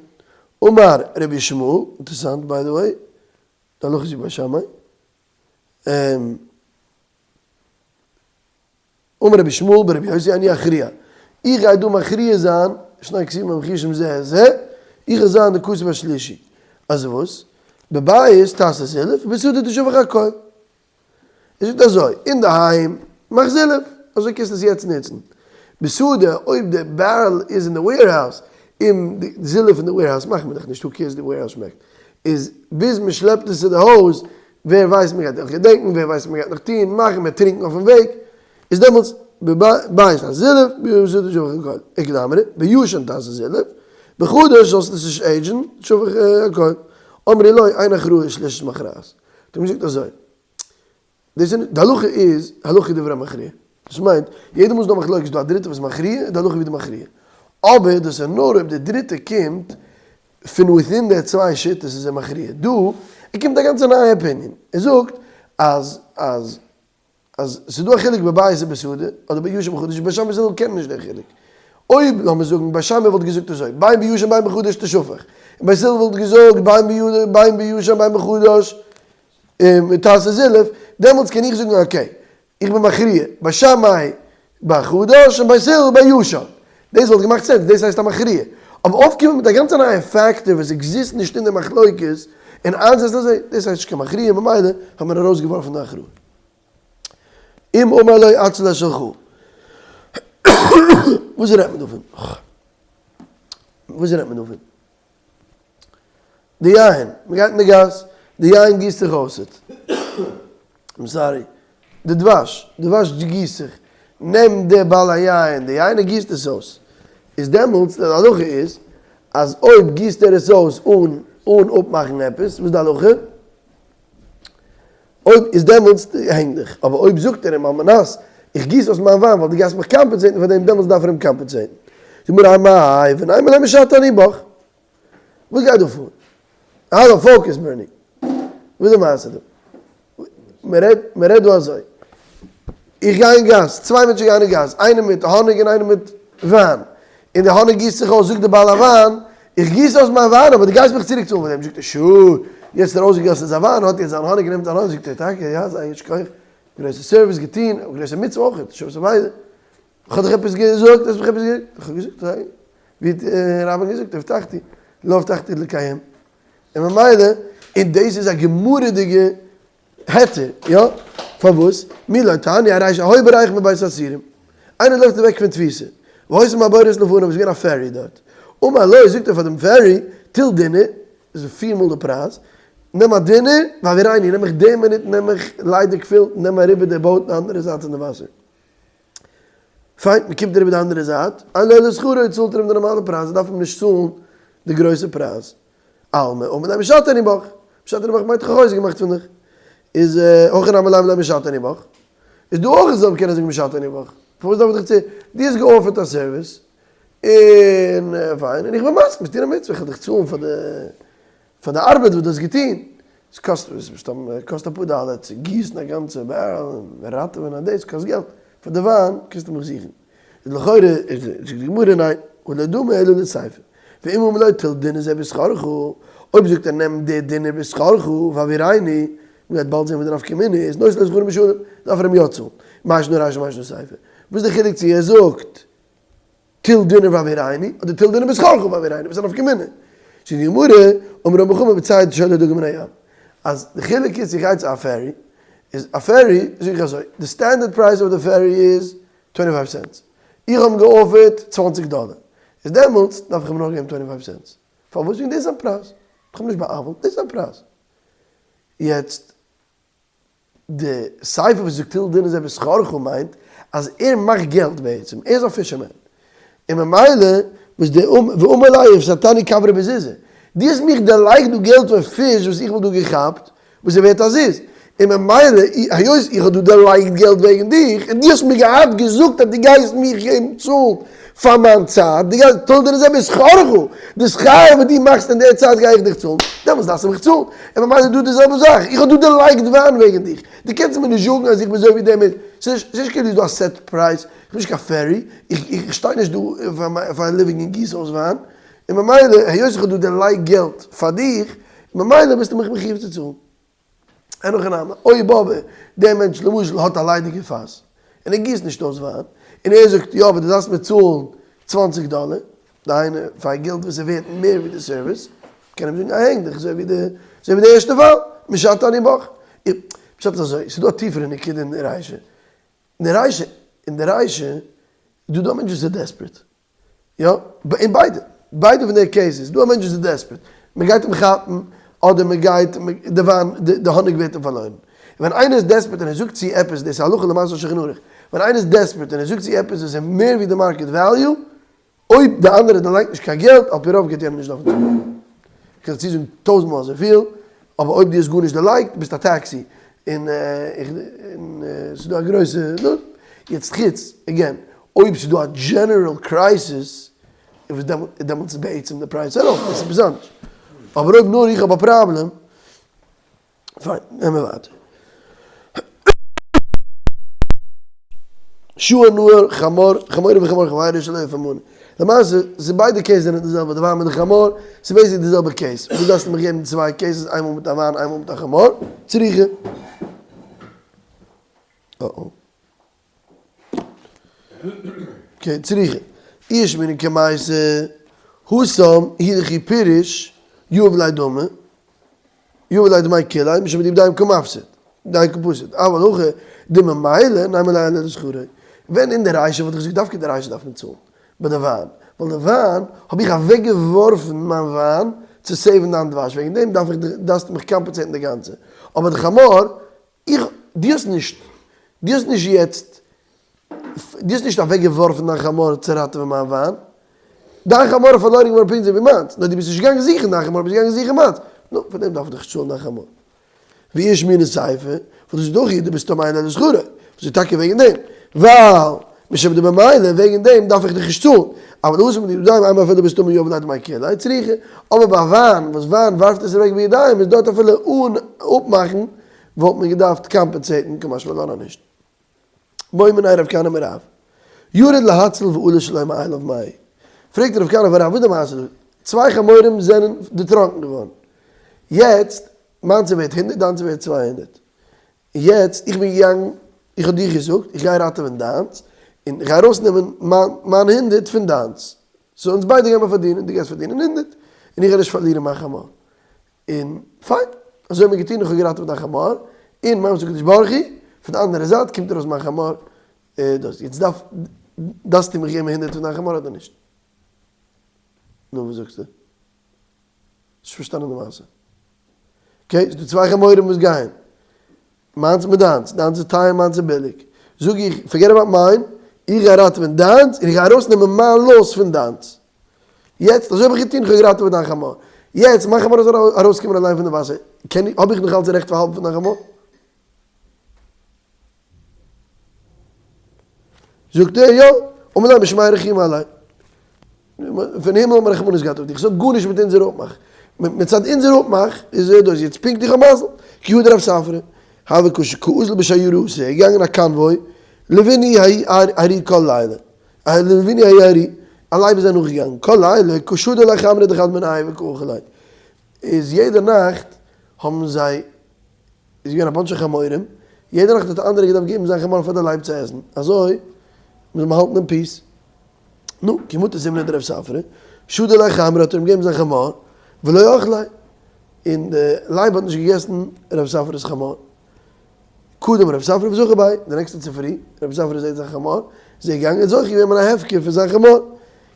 אמר רבי ישמעאל, אינטערעסאנט by the way, די הלכה איז ווי בית שמאי. אמר רבי ישמעאל ברבי יוסי אני אכריע, איך גיי דא מכריע זיין, שני כתובים המכחישים זה את זה, איך וועל זיין די כתוב השלישי. אז וואס? בבית תעשה זילוף ובשדה תשפך הכל. ער זאגט אזוי, אינדערהיים מאך זילוף, אזוי קענסטו עס יעצט נוצן. בשדה, אויב די barrel איז אין די warehouse, און די זילוף אין די warehouse מאכט מען דאך נישט, who cares די warehouse שמעקט, איז ביז מען שלעפט עס צו די הויז, ווער ווייסט מען גייט נאך געדענקן, ווער ווייסט מען גייט נאך טון, מאכן, מען טרינקן אויפן וועג, איז דעמאלטס בבית תעשה זילוף, בשדה תשפך הכל, איכא דאמרי, בישן תעשה זילוף, בחדש זאלסטו עס נישט עידזשן, תשפך הכל. אמרו לו, אין הכרעה שלישית מכרעת. האט ער געזאגט אזוי, דאס איז די הלכה איז הלכה דברי המכריע, דאס מיינט יעדע מאל ס'איז דא מחלוקת איז דא א דריטע וואס מכריע איז די הלכה ווי די מכריע, אבער דאס איז נאר אויב די דריטע קומט פון within די צוויי שיטות איז ער מכריע, דא ער קומט א גאנצע נייע opinion, ער זאגט אז אז אז ס'איז דא א חילוק בבית ובשדה אדער בישן בחדש, בית שמאי ובית הלל קענען נישט די חילוק, אויב לאמיר זאגן בית שמאי וואלט געזאגט אזוי בין בישן בין בחדש תשפך, און בית הלל וואלט געזאגט בין בישן בין בחדש און תעשה זילוף, דעמאלטס קען איך זאגן okay, איך בין מכריע, בית שמאי בחדש און בית הלל בישן. דאס וואלט געמאכט sense, דאס הייסט א מכריע. אבער אויפקומען מיט א גאנצע נייע factor וואס עקזיסט נישט אין די מחלוקת, און איינזעצן אזוי, דאס הייסט נישט קיין מכריע, ממילא האט מען ארויסגעווארפן די הכרעה. אם אמר לו אציל את שלך. וואס רעדט מען דא פון? וואס רעדט מען דא פון? די יין, מען גייט אין די גאס, די יין גיסט זיך אויס, I'm sorry, די דבש, די דבש גיסט זיך, נעמט דער בעל היין די יין און גיסט עס אויס, איז דעמאלטס די הלכה איז אז אויב גיסט ער עס אויס אן אן אפמאכן עפעס, וואס איז די הלכה? אויב איז דעמאלטס הענג דיך, אבער אויב זאגט ער אים על מנת איך גיס אויס מיין וויין ווייל דו גייסט מיך קאמפענסעיטן פאר דעם דעמאלטס דארף ער אים קאמפענסעיטן. זאגט מיר אמאי ונימא ליה משוטה אני בך. וואס גייט דא פאר? האלא focus בערני. וואס איז די מעשה דא? מען רעדט מען רעדט דא אזוי. איך גיי אין גאס, צוויי מענטשן גייען אין גאס, איינער מיט האניג און איינער מיט וויין. און די האניג גיסט זיך אויס, זאגט די בעל הוויין, איך גיס אויס מיין וויין אבער דו גייסט מיך צוריק צאלן פאר דעם. זאגט ער, sure. יעצט האט ער אויסגעגאסן זיין וויין, האט יעצט זיין האניג, נעמט זיין האניג, זאגט ער, טאקע, יא, זייער יישר כח, גרויסע service געטון, גרויסע מצוה אויך, שבת אבידה. איך האב דיך עפעס געזאגט? האסט מיך עפעס געזאגט? איך האב געזאגט, ווי האט רבין געזאגט, הבטחתי, לא הבטחתי לקיים. און ממילא, און דאס איז א גמרא'דיגע היתר, יא? פארוואס? מי לא תעני הרי שהוי בורח מבית האסורים. איינער לויפט אוועק פון תפיסה. והיתה מעבורת לפניו, איז געווען א ferry דארט. אמר לו, זאגט ער פאר דעם ferry, טול דינר, איז פיר מאל די פרייז, נעם א דינר, והעבירני, נעם מיך די מינוט, נעם מיך ליידיג פיל, נעם אריבער די boat די אנדערע זייט פון די וואסער. פיין, מען קומט אריבער די אנדערע זייט, אין לו אלא שכרו, צאלט ער אים די נארמאלע פרייז, ער דארף אים נישט צאלן די גרויסע פרייז. אלמא, אמר ליה משטה אני בך, משטה אני בך מיינט איך האב חוזק געמאכט פון דיך, איז הכא נמי לימא ליה משטה אני בך, איז דא אויך זאל מען קענען זאגן משטה אני בך, פארוואס דארף איך דיך צו, דו האסט גע offer ט א service, און פיין, און איך בין מסכים, טון א מצוה, איך וועל דיך צאלן פאר די פאר די ארבעט וואס דו האסט געטון, עס קאסט מסתם קאסט אפאר דאלער צו גיסן א גאנצע barrel און ראטעווען א דאס קאסט געלט, פאר די וויין קענסטו מיך זוכן. איז לכאורה איז זאגט די גמרא ניין, הא לא דמי אלא לסיפא, ואם אמר לו טול דינר זה בשכרך, אויב זאגט ער נעם די דינר בשכרך והעבירני, מען גייט באלד זען וואס די נפקא מינה איז, נותן לו שכרו משלם, דארף ער אים יא צאלן, מאי שנא רישא מאי שנא סיפא, וואס איז די חילוק צו ער זאגט טול דינר והעבירני, אדער טול דינר בשכרך והעבירני, וואס איז א נפקא מינה? זאגט די גמרא, אמר רמי בר חמא בציד שעולה דגים מן הים, אז די חילוק איז צו איך גיי צו א ferry, איז א ferry, זאג איך אזוי, די standard price אויף די ferry איז twenty five cents, איך האב אים גע offer ט 20 דאלער, איז דעמאלטס דארף איך אים נאר געבן twenty five cents, פארוואס? וועגן דאס איז זיין פרייז, איך האב אים נישט בא'עוול'ט, דאס איז זיין פרייז. יעצט די סיפא וואס זאגט טול דינר זה בשכרך מיינט אז ער מאכט געלט בעצם, ער איז א fisherman, און ממילא וואס די ואמר ליה הפסדתני כוורי בזוזא, דו האסט מיך דערלייגט דא געלט פאר פיש וואס איך וואלט דא געכאפט, וואס איז ווערט א זוז, און ממילא היות איך האב דא דערלייגט געלט וועגן דיך, און דו האסט מיר געהאט געזאגט אז דו גייסט מיך געבן צאלן פאר מיין צייט, דו גייסט טול דינר זה בשכרך, די שכר וואס דו מאכסט אין די צייט גיי איך דיך צאלן, דעמאלטס דארפסטו מיך צאלן, און ממילא איז דא די זעלבע זאך, איך האב דא דערלייגט וויין וועגן דיך, דו קענסט מיר נישט זאגן אז איך בין אזוי ווי דער מענטש, ס'איז נישט כאילו איז דא א set price, איך בין נישט קיין ferry, איך שטיי נישט דא פאר א living און גיס אויס וויין, און ממילא היות איך האב דא דערלייגט געלט פאר דיך, ממילא ביסטו מיך מחיוב צו צאלן. אין הכי נמי, אויב אבער דער מענטש למשל האט א ליידיגע פאס, און ער גיסט נישט אויס וויין, און ער זאגט יא אבער דו דארפסט מיר צאלן 20 דאלער, דהיינו פאר געלט וואס איז ווערט מער ווי די service, קען אים זאגן א הענג דיך אזוי ווי די אזוי ווי די ערשטע פאל, משטה אני בך. פשט איז אזוי, ס'איז דא א טיפערע נקודה אין די רישא. אין די רישא, אין די רישא איז דא דא א מענטש וואס איז desperate. יא, אין ביידע, ביידע פון די cases, דא א מענטש וואס איז desperate, מען גייט אים כאפן, אדער מען גייט, די וויין, די האניג ווערט אים פארלוירן. ווען איינער איז desperate און ער זאגט צו עפעס, דאס איז הלכה למעשה שולחן ערוך, ווען איינער איז desperate און ער זאגט צו עפעס וואס איז מער ווי די market value, אויב די אנדערע דערלייגט נישט קיין געלט, על פי רוב גייט יענער נישט דארפן צאלן. איך קען צוזאגן טויזנט מאל אזויפיל, אבער אויב דו האסט גארנישט דערלייגט, ביסט א טעקסי, און ס'איז דא א גרויסע דאס, יעצט חוץ, again, אויב ס'איז דא א general crisis, איז דעמאלטס איז בעצם די פרייז ארויף, דאס איז עפעס אנדערש. אבער אויב נאר איך האב א פראבלעם, פיין, נעמען מיר ווייטער. שהה נהר חמור, חמורו וחמור חבירו שלא יפה מנה. למעשה, ס'איז ביידע cases זענען די זעלבע, די וויין מיט די חמור, ס'איז basically די זעלבע case. וואס דארפסטו מיך געבן צוויי cases, איינמאל מיט א וויין איינמאל מיט א חמור? צריכא. אה-אה. okay, צריכא. אי אשמעינן קמייתא, התם הוא דכי פירש יהיב ליה דמי. יהיב ליה דמי כוליה, משום דבידים קא מפסיד, דיין קא פסיד, אבל הכא דממילא נימא ליה אין לו אלא שכרו. ווען אין די רישא וואלט איך געזאגט דווקא די רישא דארף מען צאלן, ביי די וויין, ווייל די וויין האב איך אוועק געווארפן מיין וויין צו save ן דיין דבש, וועגן דעם דארף איך דארפסטו מיך compensate ן די גאנצע, אבער די חמור, איך, דו האסט נישט, דו האסט נישט יעצט דו האסט נישט אוועק געווארפן דיין חמור צו ראטעווען מיין וויין, דיין חמור איז פארלוירן געווארן פונקט אזוי ווי מיינס, נאר דו ביסט נישט געגאנגען זוכן דיין חמור, ביסט געגאנגען זוכן מיינס, נו, פאר דעם דארף איך דיך צאלן דיין חמור. ואי אשמעינן סיפא, וואס דאס איז דאך יעדער בסתמא אין לו אלא שכרו, וואס איז טאקע וועגן דעם, ווייל משום דממילא וועגן דעם דארף איך דיך נישט צאלן, אבל התם דבידים אימא אפילו בסתמא יהיב ליה דמי כוליה צריכא, אבער ביי וויין, וואס וויין ווארפט עס אוועק בידיים, איז דארט אפילו אן אפמאכן וואלט מען געדארפט compensate ן, קא משמע לן אז נישט. בעא מיניה רב כהנא מרב. ירד להציל ועלה שלא מאליו מהו. פרעגט רב כהנא פון רב וואס די מעשה דא? צוויי חמורים זענען דערטראנקן געווארן. יעצט. מיינס איז ווערט הונדערט, דיינס איז ווערט 200. יעצט, איך בין געגאנגען, איך האב דיר געזאגט, איך גיי ראטעווען דיינס, און איך גיי ארויסנעמען מיין מיין הונדערט פון דיינס. so אונז ביידע גיימער פארדינען, דו גייסט פארדינען הונדערט, און איך גיי נישט פארלירן מיין חמור. און פיין, אזוי האט מען געטון, איך האב געראטעוועט דיין חמור, און ממש הקדוש ברוך הוא, פון די אנדערע זייט קומט ארויס מיין חמור, דאס, יעצט דארף, דארפסטו מיך געבן הונדערט פון דיין חמור אדער נישט? נו, וואס זאגסטו? נישט פארשטאנען די מעשה. okay, ס'דא צוויי חמורים וואס גייען. מיינס מיט דיינס, דיינס איז טייער מיינס איז ביליג. זאג איך, forget about mine, איך גיי ראטעווען דיינס און איך גיי ארויסנעמען מיין loss פון דיינס. יעצט, אזוי האב איך געטון, איך האב געראטעוועט דיין חמור. יעצט, מיין חמור זאל ארויסקומען אליין פון די וואסער, קען איך, האב איך נאך אלץ רעכט פאר האלב פון דיין חמור? זאגט ער, יא, אמר ליה משמיא רחימו עלי. פון הימל האט מען רחמנות געהאט אויף דיך, ס'האט גארנישט מיט אונזער אפמאך. מצד אונזער אפמאך איז ער דאס, יעצט פונקט איך האב מזל, כי הא דרב ספרא, הוה קא אזיל בשיירתא, ער איז געגאנגען א convoy, לוינהו ההוא ארי כל לילה, לוינהו ההוא ארי, א לייב איז זיי נאכגעגאנגען, כל לילה קא שדי ליה חמרא דחד מינייהו וקא אכיל ליה, איז יעדע נאכט האבן זיי, איז געווען א bunch חמורים, יעדע נאכט האט א אנדערער געדארפט געבן זיין חמור פאר די לייב צו עסן, אזוי מוז מען האלטן אין peace. נו, כי מטא זימנא דרב ספרא, שדי ליה חמרא האט ער אים געגעבן זיין חמור, ולא אכליה, און די לייב האט נישט געגעסן רב ספרא'ס חמור. קדם רב ספרא וזכה ביה, די נעקסטע צופרי, רב ספרא זעט זיין חמור, איז ער געגאנגען זוכה געווען מן ההפקר פון זיין חמור,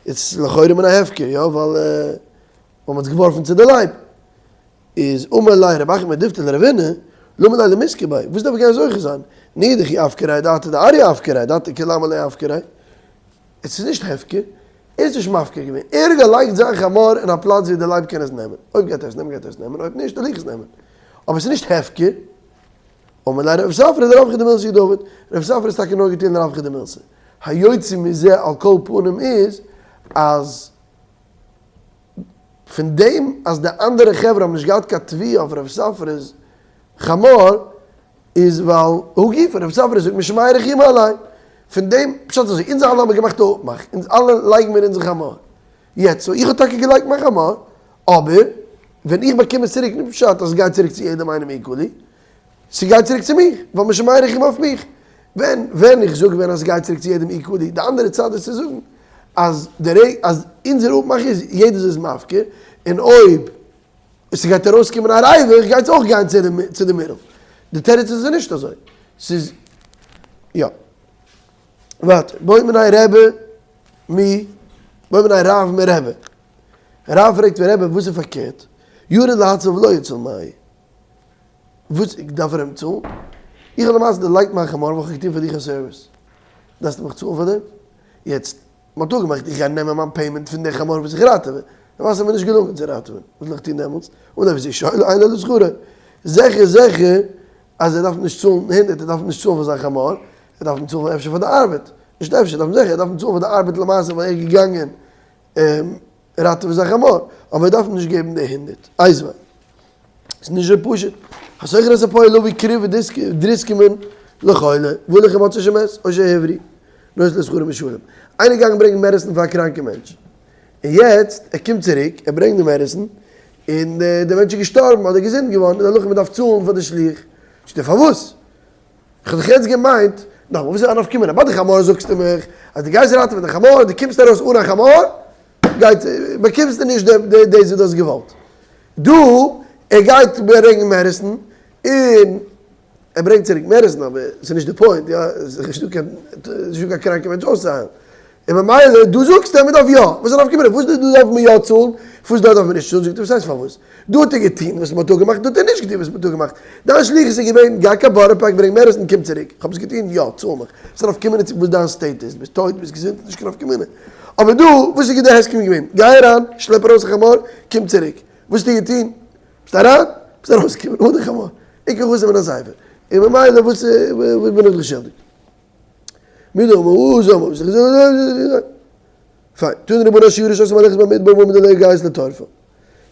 איז לכאורה מן ההפקר, יא, ווייל ווייל מ'האט עס געווארפן צו די לייב. איז אמר ליה רב אחא מדיפתי לרבינא, למה ליה למיזכי ביה, וואס דארף איך גיין זוכה זיין? נידכי אפקריה אדעתא דאריה אפקריה, אדעתא דכולי עלמא לא אפקריה. עס איז נישט הפקר, ער איז נישט מפקיר געווען, ער האט געלייגט זיין חמור אין א פלאץ ווי די לייב קען עס נעמען, אויב גייט ער עס נעמען גייט ער עס נעמען, אויב נישט וועל איך עס נעמען, אבער עס איז נישט הפקר. אמר ליה רב ספרא לרווחא דמילתא הוא דעבד, רב ספרא האט טאקע נאר געטון לרווחא דמילתא, היוצא מזה על כל פנים איז אז פון דעם אז די אנדערע חברה האבן נישט געהאט קיין תביעה אויף רב ספרא'ס חמור איז ווייל הא גופא רב ספרא זאגט משמיא רחימו עלי. פון דעם פשט אזוי, אונז אלע האבן געמאכט א אפמאך, אונז אלע לייגן מיר אונזער חמור. יעצט, so איך האב טאקע געלייגט מיין חמור, אבער ווען איך באקום עס צוריק, נישט פשט אז עס גייט צוריק צו יעדעם איינעם equally, ס'גייט צוריק צו מיך, ווייל משמיא רחימו אויף מיך. ווען ווען איך זאג ווען אז ס'גייט צוריק צו יעדעם equally, די אנדערע צד איז צו זאגן אז די רע אז אונזער אפמאך איז יעדער איז מפקיר, און אויב ס'גייט ארויסקומען א ריווח גייט עס אויך גיין צו די middle. די תירוץ איז נישט אזוי. ס'איז יא. ווייטער. בעא מיניה רבי מ בעא מיניה רב מרבי. רב פרעגט פון רבי וואס איז פארקערט? ירד להציל ולא הציל מהו? וואס דארף ער אים צאלן? איך האב למעשה דערלייגט מיין חמור ווייל איך האב געטון פאר דיך א service. דארפסטו מיך צאלן פאר דעם? יעצט, מען האט אפגעמאכט איך גיי נעמען מיין payment פון די חמור וואס איך ראטעווע. למעשה איז מיר נישט געלונגען צו ראטעווען. וואס זאל איך טון דעמאלטס? און אויב איז שולל אין לו לשכרו. זיכער זיכער אז ער דארף נישט צאלן הונדערט, ער דארף נישט צאלן פאר זיין חמור, ער דארף אים צאלן אפשר פאר די ארבעט. נישט אפשר, ער דארף זיכער, ער דארף אים צאלן פאר די ארבעט למעשה ווייל ער איז געגאנגען ראטעווען זיין חמור, אבער ער דארף נישט געבן די הונדערט. איתיביה. ס'איז נישט אזוי פשוט. השוכר את הפועל להביא כרוב ודריסקמין לחולה, והלך ומצאו שמת, או שהבריא, נותן לו שכרו משלם. איינער איז געגאנגען ברענגען medicine פאר א קראנקע מענטש, און יעצט ער קומט צוריק, ער ברענגט די medicine, און דער מענטש איז געשטארבן אדער געזונט געווארן, איז די הלכה מען דארף צאלן פאר די שליח. זאגט ער פארוואס? איך האב דאך יעצט געמיינט, נאכאמאל וואס איז א נפקא מינה? ביי די חמור זאגסטו מיך אז דו גייסט ראטעווען די חמור, דו קומסט ארויס אן א חמור, גייט באקומסטו נישט די דאס וואס דו האסט געוואלט. דא ער גייט ברענגען medicine און ער ברענגט צוריק medicine אבער ס'איז נישט די point יא, ס'איז נישטא קיין נישטא קיין קראנקע מענטש אויסצוהיילן. און ממילא דא זאגסטו אז מ'דארף יא, וואס איז א נפקא מינה? וואס דא דארף מען יא צאלן, פארוואס דארט דארף מען נישט צאלן? זאגט ער וואס הייסט פארוואס? דא האט ער געטון וואס מ'האט אפגעמאכט, דא האט ער נישט געטון וואס מ'האט אפגעמאכט. דיין שליחות איז געווען, גיי קיין בארא פארק ברענג medicine קום צוריק. איך האב עס געטון, יא, צאל מיך. וואס איז א נפקא מינה צו וואס דיין state איז, ביסט טויט, ביסט געזונט, נישט קיין נפקא מינה. אבער דא, וואס איז די הסכם געווען? גיי אריין, שלעפ ארויס א חמור, קום צוריק. וואס האסטו געטון? ביסט אריין, ביסט ארויסגעקומען אן די חמור. עיקר חסר מן הספר. און ממילא וואס בין איך דיר שולדיג? פיין, תנו רבנן שיירא שהיתה מהלכת במדבר ועמד עליה גייס לטורפה.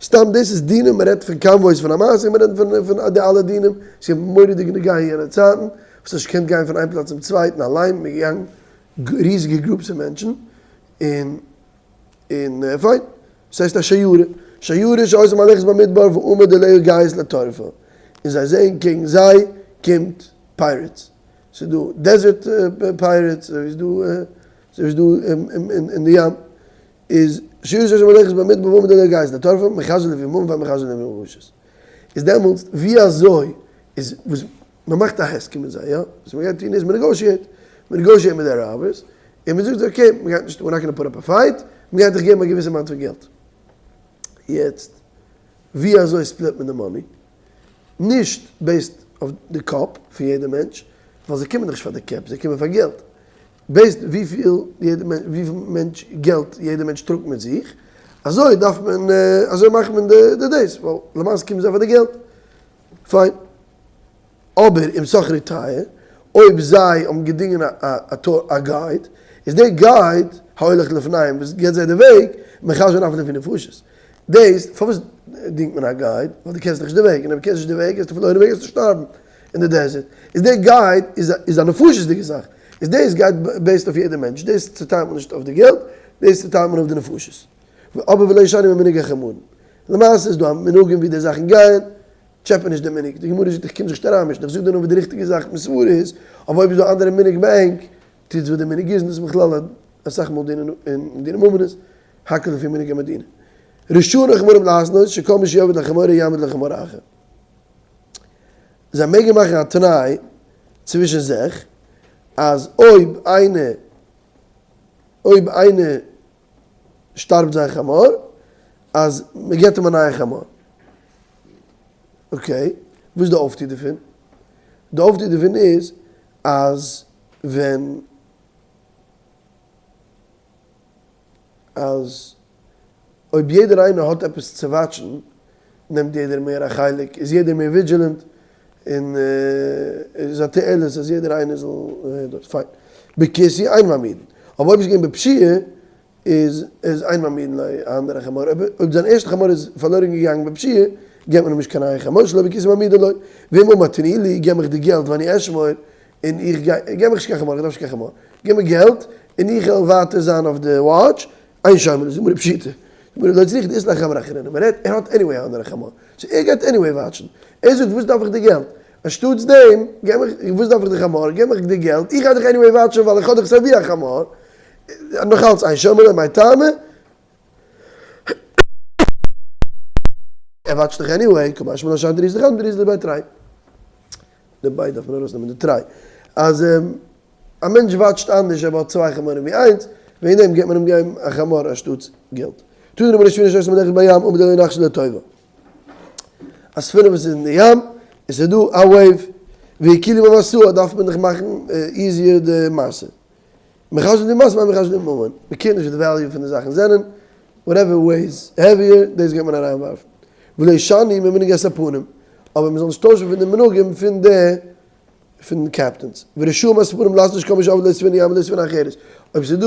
סתם דאס איז דינים, מען רעדט פון convoys פון א מעשה, מען רעדט פון פון די אלע דינים, ס'איז געווען מורא'דיג נוגע אין יענע צייטן, וואס האסט נישט געקענט גיין פון איין פלאץ צום צווייטן אליין, מען איז געגאנגען ריזיגע groups פון מענטשן, און און פיין, ס'הייסט א שיירה, שיירה שהיתה מהלכת במדבר ועמד עליה גייס לטורפה. און זיי זעען קעגן זיי קומט pirates, ס'איז דא desert pirates, אזוי ווי ס'איז דא אזוי ווי ס'איז דא אין די ים, איז שייטת המולכת במדבר ועמד לו גייז לטורפם, מחשבין לפי ממון ואין מחשבין לפי נפשות. איז דעמאלטס ווי אזוי איז וואס מען מאכט א הסכם מיט זיי, יא? וואס מען גייט טון איז מען negotiate, מען negotiate מיט די אראבערס, און מען זאגט זיי okay, מען גייט נישט, we're not gonna put up a fight, מען גייט דיך געבן א געוויסע amount פון געלט. יעצט ווי אזוי split מען די money? נישט based אויף די קאפ פון יעדע מענטש, ווייל זיי קומען דאך נישט פאר די קעפ, זיי קומען פאר געלט. based וויפיל יעדע וויפיל מענטש געלט יעדע מענטש טראגט מיט זיך, אזוי דארף מען אזוי מאכט מען די דאס, ווייל למעשה קומען זיי פאר די געלט. פיין. אבער אם שכרו תייר, אויב זיי האבן געדינגען א guide, איז דער guide ההולך לפניהם וואס גיבט זיי די וועג, מחשבין אף לפי נפשות. דאס, פארוואס דינגט מען א guide? ווייל דו קענסט נישט די וועג, און אויב דו קענסט נישט די וועג גייסטו פארלוירן וועג גייסטו שטארבן אין די desert. איז דער guide איז א נפשות'דיגע זאך, איז דאס גייט based אויף יעדע מענטש, דאס צוטיילט מען נישט אויף די געלט, דאס צוטיילט מען אויף די נפשות. אבער ולא ישנו ממנהג החמרים. למעשה איז דא מנהגים ווי די זאכן גייען, טשעפע נישט די מנהג, די גמרא זאגט איך קום זיך נישט אריינמישן, איך זאג דיר נאר ווי די ריכטיגע זאך מסברא איז, אבער אויב איז דא אנדערע מנהג ביי ענק, טוטס וואס די מנהג איז, און דאס איז בכלל אסאך מאל דין אין דיני ממונות, הכל לפי מנהג המדינה. רשאין החמרים להתנות שכל מי שיאבד לו חמורו יעמיד לו חמור אחר. זיי מעגן מאכן א תנאי צווישן זיך אז אויב איינער אויב איינער שטארבט זיין חמור אז מען געבט אים א נייע חמור. okay, וואס איז די אויפטו דערפון? די אויפטו דערפון איז אז ווען אז אויב יעדער איינער האט עפעס צו watch ן נעמט יעדער מער א חלק, איז יעדער מער vigilant, און איז א תועלת אז יעדער איינער זאל דארט, פיין. בכיסוי אין מעמידין. אבער אויב איז געווען בפשיעה איז איז אין מעמידין לו א אנדערע חמור, אויב אויב זיין ערשטע חמור איז פארלוירן געגאנגען בפשיעה, געבט מען אים נישט קיין נייע חמור, שלא בכיסוי מעמידין לו. ואם אמר תנו לי, געב מיך די געלט ואני אשמור, און איך גיי, געב מיך נישט קיין חמור, איך דארף נישט קיין חמור, געב מיר געלט, און איך וועל ווייטער זיין אויף די watch, אין שומרין, זאג מיר פשיטא, זאג מיר לא צריכא דאית ליה חמור אחרינא, מען רעדט ער האט anyway א אנדערע חמור, so ער גייט anyway watch ן, ער זאגט וואס דארף איך די געלט, אנשטאטס דעם געב מיך, וואס דארף איך די חמור, געב מיך די געלט, איך גיי דאך anyway watch ן ווייל איך האב דאך סייווי א חמור, נאך אלץ אין שומרין, מאי טעמא? ער watch ט דאך anyway, קא משמע לן שאני דאית ליה חד מדאית ליה בי תרי. די בי דארף מען ארויסנעמען די תרי. אז א מענטש watch ט אנדערש אויב ער האט צוויי חמורים ווי איינס, וועגן דעם געבט מען אים געבן א חמור אנשטאטס געלט. תנו רבנן ספינה שהיתה מולכת בים עמד לו נחשון לטובה. א ספינה וואס איז אין די ים, און ס'איז דא א wave, והקילו במשאו דארף מען דאך מאכן easier די משא. מחשבין לפי משא ואין מחשבין לפי ממון, מען קערט נישט וואס די value פון די זאכן זענען, whatever weighs heavier דאס גייט מען אריינווארפן, ולא ישנו ממנהג הספנים, אבער מען זאל נישט טוישן פון די מנהגים פון די פון די captains, ורשאים הספנים להתנות שכל מי שאבדה לו ספינה יעמיד לו ספינה אחרת, אויב ס'איז דא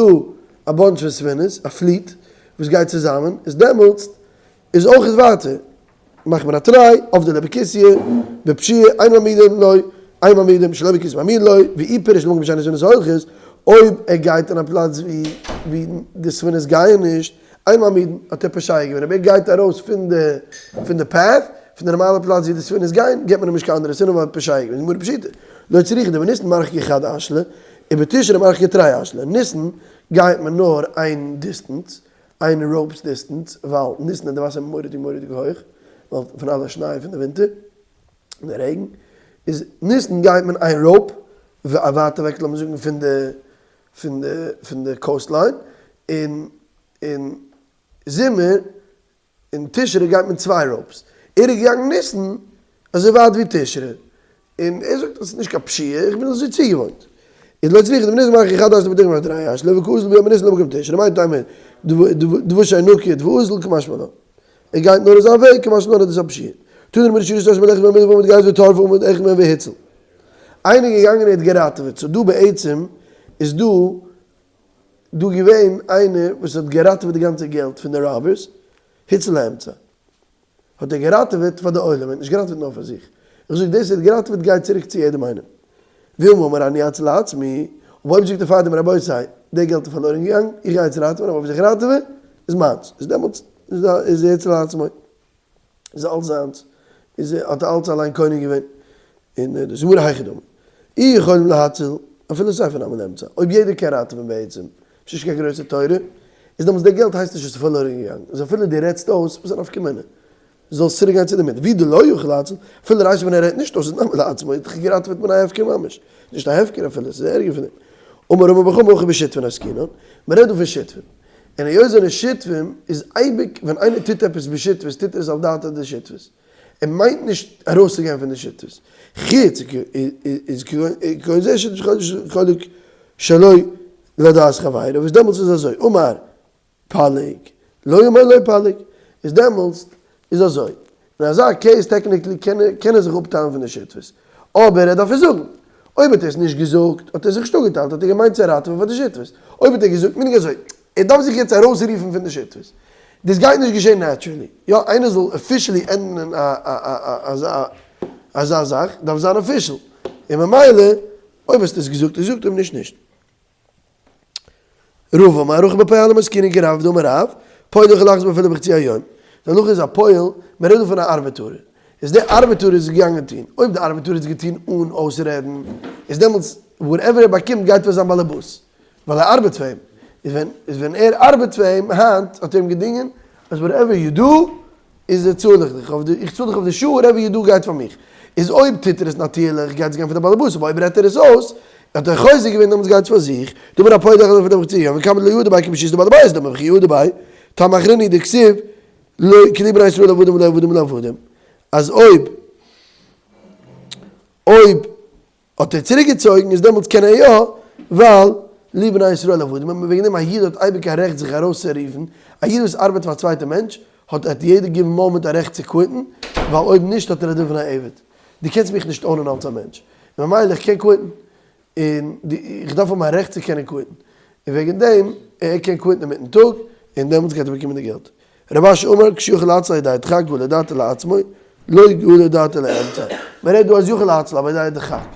א bunch פון ספינות, א fleet, וואס גייט צוזאמען, איז דעמאלטס איז אויך איז ווייטער, מאכט מען א תנאי, אבדה לו בכיסוי, בפשיעה, אין מעמידים לו, אין מעמידים, שלא בכיסוי מעמידים לו, ואי פירש למקום שאין הספינות הולכות, אויב ער גייט אין א פלאץ ווי ווי די ספינות גייען נישט, אין מעמידים, האט ער פושע געווען, אויב ער גייט ארויס פון די פון די path, פון די נארמאלע פלאץ ווי די ספינות גייען, געבט מען אים נישט קיין אנדערע ספינה ווייל ער האט פושע געווען, גמרא פשיטא, לא צריכא דבניסן מרחקי חד אשלא, ובתשרי מרחקי תרי אשלי, ניסן גייט מען נאר איין distance, איין rope's distance, ווייל ניסן איז די וואסער מורא'דיג מורא'דיג הויך, ווייל פון אלע שניי פון די ווינטער, און די רעגן, איז ניסן גייט מען איין rope, ווייט אוועק לאמיר זאגן פון די פון די פון די coastline, און אין זומער אין תשרי גייט מען צוויי ropes, ער איז געגאנגען ניסן אזוי ווייט ווי תשרי, און ער זאגט אז עס איז נישט קיין פשיעה, איך בין אזוי צוגעוואוינט. איז לא צריכא דבניסן מרחקי חד אשלא ובתשרי מרחקי תרי אשלי וקאזיל ביום ניסן למקום תשרי, מאי טעמא דבשי נקיט ואזיל קא משמע לן. ער גייט נאר אזא וועג קא משמע לן אז דאס איז א פשיעה. תנא רבי יהושע שטייט מלאכת בן מצוה ועמד גייז וטרף ועמד אחד מהם והציל. איינער איז געגאנגען און ער האט געראטעוועט, so דא בעצם איז דא דא געווען איינער וואס האט געראטעוועט די גאנצע געלט פון די robbers, הציל האמצע. האט ער געראטעוועט פאר די עולם, ער האט נישט געראטעוועט נאר פאר זיך. איך זאג דאס ער האט געראטעוועט גייט צוריק צו יעדעם איינעם. ואם אמר אני אציל לעצמי, אבער אויב זאגט ער פאר דעם רבותי, די געלט איז פארלוירן געגאנגען, איך גיי יעצט ראטעווען, אבער וואס איך ראטעווע איז מיינס, איז דעמאלטס איז הציל לעצמו, איז אלס זיינס. איז ער האט ער אלץ אליין קונה געווען, און דאס איז גמרא היכי דמי, אי יכולים להציל אפילו סיפא נמי לאמצע, אויב יעדער קען ראטעווען בעצם, ס'איז נישט קיין גרויסע תורה, איז דעמאלטס די געלט הייסט נישט עס איז פארלוירן געגאנגען, איז אפילו דו רעדסט אויס, וואס איז א נפקא מינה? זאלסט צוריק גיין צו די מיט, ואי דלא יכול להציל, אפילו רישא ווען ער רעדט נישט אויס איז נמי לעצמו, האט דאך געראטעוועט מן ההפקר ממש, נישט א הפקר אפילו, ס'איז ערגער פון דעם. אמר רמי בר חמא הכא בשותפין עסקינן, מ'רעדט דא פון שותפים, און היות זענען שותפים איז אייביג ווען איינער טוט עפעס בשותפות טוט ער עס על דעת די שותפות, ער מיינט נישט ארויסצוגיין פון די שותפות, חוץ איז כגון זה שותף שחולק שלא לדעת חברו, וואס דעמאלטס איז אזוי, אמר פליג, לא אמר לא פליג, איז דעמאלטס איז אזוי, אין אזא case technically קען ער זיך אפטיילן פון די שותפות, אבער ער דארף עס זאגן, אויב האט ער עס נישט געזאגט האט ער זיך נישט אפגעטיילט האט ער געמיינט צו ראטעווען פאר די שותפות, אויב האט ער געזאגט מיין איך אזוי, ער דארף זיך יעצט ארויסרופן פון די שותפות, דאס גייט נישט געשען naturally, יא איינער זאל officially ענדן אזא זאך דארף זיין official, און ממילא אויב האסטו עס געזאגט איז געזאגט אויב נישט נישט. רבא אמר הכא בפועלים עסקינן כרב דאמר רב, פועל יכול לחזור בו אפילו בחצי היום. די הלכה איז א פועל, מען רעדט דא פון א ארבעטארער, איז דער ארבעטארער איז געגאנגען טון, אויב די ארבעטארער האט עס געטון אן אויסרעדן, איז דעמאלטס whatever ער באקומט גייט פאר זיין באלעבאס, ווייל ער ארבעט פאר אים, איז ווען איז ווען ער ארבעט פאר אים היינט האט ער אים געדינגען אז whatever you do איז ער צאל איך דיך אויף די איך צאל דיך אויף די שעה whatever you do גייט פאר מיך, איז אויב טוט ער עס נאטירליך גייט עס גיין פאר די באלעבאס אבער אויב רעדט ער עס אויס האט ער חוזר געווען דעמאלטס גייט עס פאר זיך, דאמר הפועל יכול לחזור אפילו בחצי היום וכמה דלא ידע ביה כברשות דבעל הבית דמי וכי ידע ביה טעמא אחרינא דכתיב לא כי לי בני ישראל עבדים ולא עבדים לעבדים אז אויב אויב האט ער צוריק געצויגן איז דעמאלטס קען ער יא, ווייל לי בני ישראל עבדים, און וועגן דעם א איד האט אייביג א רעכט זיך ארויסצורופן, א איד וואס ארבעט פאר א צווייטע מענטש האט at יעדע given moment א רעכט צו quit ן, ווייל אויב נישט האט ער א דין פון א עבד, דו קענסט מיך נישט own ען אלס א מענטש, און ממילא איך קען quit ן, און איך דארף האבן א רעכט צו קענען quit ן, און וועגן דעם ער קען quit ן אינמיטן טאג, און דעמאלטס גייט ער באקומען די געלט. רב אשי אמר כשיכול להציל על ידי הדחק גלה דעתו לעצמו, לא גלה דעתו לאמצע. מען רעדט דא אז יכול להציל אבער על ידי הדחק.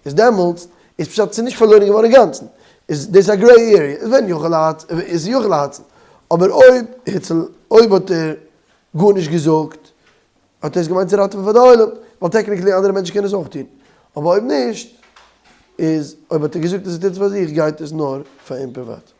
איז דעמאלטס איז פשט ס'איז נישט פארלוירן געווארן אינגאנצן. איז דאס א gray area. איז ווען יכול להציל איז יכול להציל. אבער אויב הציל אויב האט ער גארנישט געזאגט האט ער עס געמיינט צו ראטעווען פאר די עולם. ווייל technically אנדערע מענטשן קענען עס אויך טון. אבער אויב נישט איז אויב האט ער געזאגט אז ער טוט עס פאר זיך גייט עס נאר פאר אים פריוואט.